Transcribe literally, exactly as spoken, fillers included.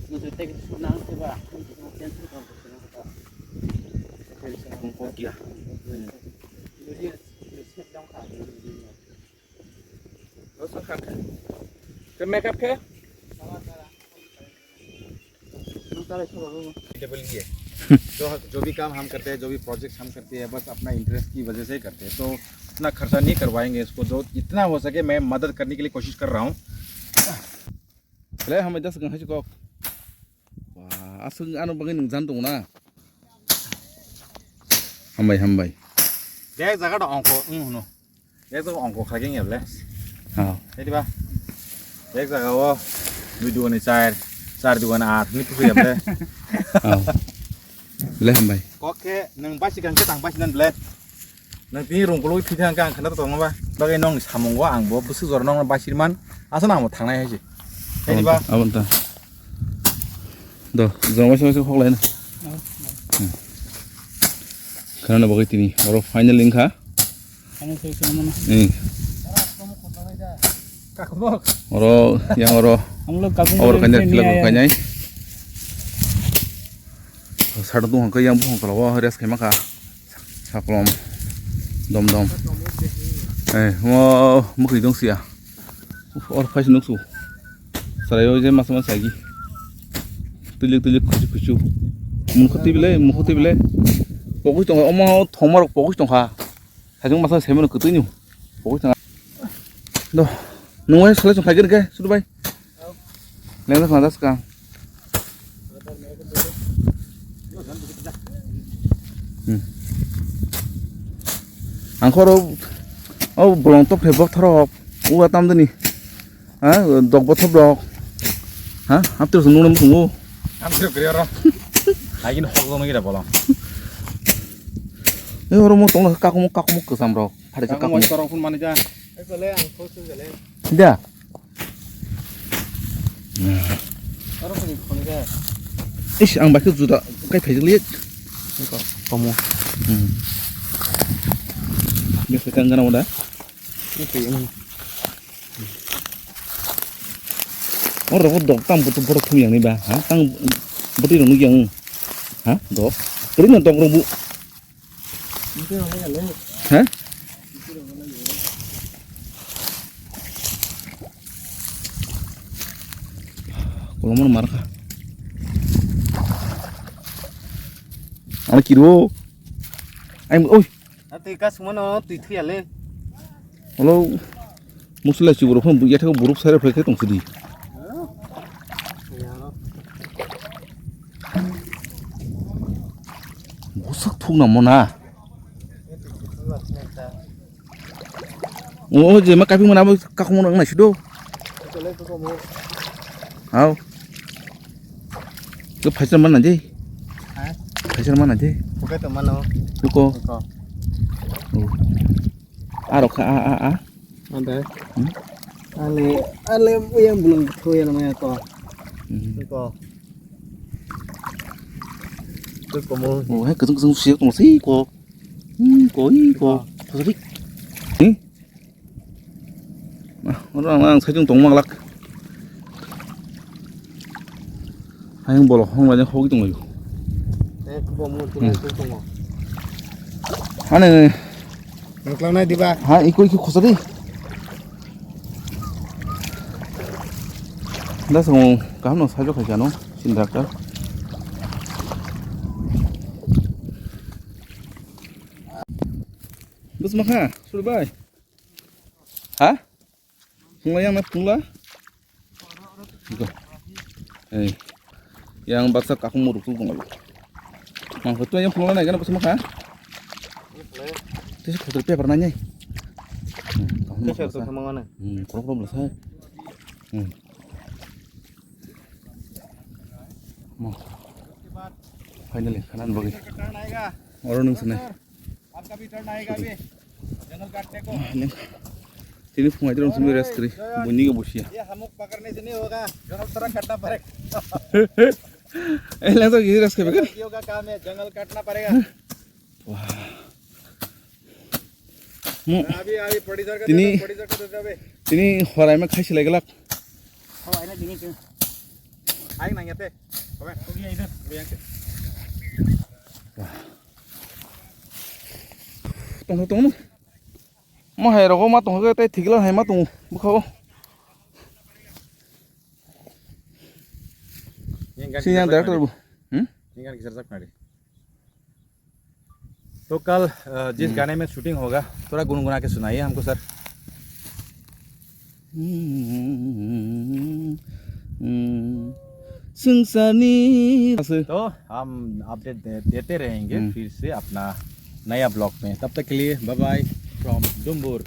Tablet liye. जो जो भी काम हम करते हैं, जो भी प्रोजेक्ट हम करते हैं, बस अपना इंटरेस्ट की वजह से ही करते हैं। तो इतना खर्चा नहीं करवाएंगे इसको, जो जितना हो सके मैं मदद करने के लिए कोशिश कर रहा हूँ। Le, hambai, das gang hai kok. Wah, aswk ano bagwi nwng jan tongo na. Hambai, hambai. Bek jaga da ongko wng hwno. Bek jaga ongko khaikhe wng ya ble. Ha. Tei diba? Bek jaga o dui dugani char, char dugani aat hwnwi tuku ya ble. Ha. Le hambai. Kok khe nwng basi kang khe tang basi nan ble. Nwng tini rung kulugwi thwi thang khe ang khna tongo ba. Bagwi nongni samungo ang bo bwswk jora nongno basirman. Aswk nang bo thangnai hai se. Tei diba? Abon ta. Do, joma se se hok lai na. Hmm. Khna na bagwi tini oro final wngkha. Ano se se mano. Hmm. Kakbok. Oro, yang oro. Ang lo kakbok. Oro kanya tilak kanya. Sado tu hangka yang buhang kala wa rest khaima kha. Saklom. Dom dom. Eh, mo mukri dong sia. Or phai nuk su. Sarai oi je mas mas agi. Tulik tulik khuchu khuchu. Mukhuti bile, mukhuti bile. Pokis tong omo thomor pokis tong kha. Sajung masa semeno kutui ni. Pokis tong. Do. Nungwai salai chung khai gir ke, sudu bai. Lengda khna das ka. Hmm. Ang khoro o bolong tok phe bok thorok. Uwa tam dini. Ha, dok bothop dok. Ha, haptir sung nung nung. Haptir kri oro. Lagi ni hok nung ira bolong. Ni oro mo tong kakumuk kakumuk kesam rok. Hari se kakumuk. Kakumuk torok pun mani ja. Ja. Ish, ang bakhe juda kai phaijak liye. Komo. Hmm. Ni se kang gana wada. Ni se, hmm. Oro dok tam butu borok thum yang ni ba, ha? Tang bwtwi rok nukya ang. Ha? Dok. Kwrwi no dok rok bu. Ha? Kolomor markha. Ano kiro. Ai, oi. Twi kasumano twi thuyale. Hello. Musla si borok phone yathego borok sare phai khe tong sidi. Busak thuk na mona. O, o, je ma kaping mana bo kakhung mana nang sido. Hao. Ke phaisar mana je? Ha? Phaisar mana je? Bukai to mano. Buko. Buko. Oh. Aro kha a, a, a. Ande. Hmm? Ale, ale yang belum tuh ya namanya to. Hmm. Buko. Terus kamu. Oh, hai kusung kusung siap kamu sih kok. Hmm, kok, ih, kok. Terus. Hmm? Ah, oro ang, ang saichung tong manglak. Ayang bolo hong lajang hogi tong layo. Eh, kubo mo tu tu tongo. Hane. Nang klau nai diba? Ha, iko iko khosa di. Das mo kaham no sajo khai kano, sindakar. Bus makha, suru bai. Ha? Phungla yang na phungla? Iko. Ei. Yang baksa kakung muruk tu phungla. Mang tu yang phungla na gana bus makha? Tisi khotor paper na nyai. Hmm, kakung muruk sa. Hmm, kurang kurang bus hai. Hmm. Mo. Finally, kanan bagi. Oro nung sini. आपका भी टर्न आएगा अभी, जंगल काटने को। Ah, leng. Tini phung aitwrwng simi rest kwrwi. Buini khe busia. ये हमको पकड़ने से नहीं होगा, जंगल थोड़ा काटना पड़ेगा। Eh, leng to gini rest kwrwi. ये का काम है, जंगल काटना पड़ेगा। Wah. Mo. अभी, अभी प्रोड्यूसर का दे दो, प्रोड्यूसर को दे दो अभी। Tini horai ma khai silai glak. Oh, ini dingin tuh. Aing nang ya te. Komen. Tong tong. Mo hai rogo ma tong ke tai thikla hai ma tong bukho. Yang gan Sini yang kisar director sak bu. Hmm? Yang gan kisar sak nari. तो कल, अ, जिस हम्म। गाने में शूटिंग होगा, थोड़ा गुनगुना के सुनाइए हमको, सर। Swngcharni. तो हम अपडेट दे-, देते रहेंगे हम्म। फिर से अपना नया ब्लॉग में। तब तक के लिए bye bye from डुम्बुर।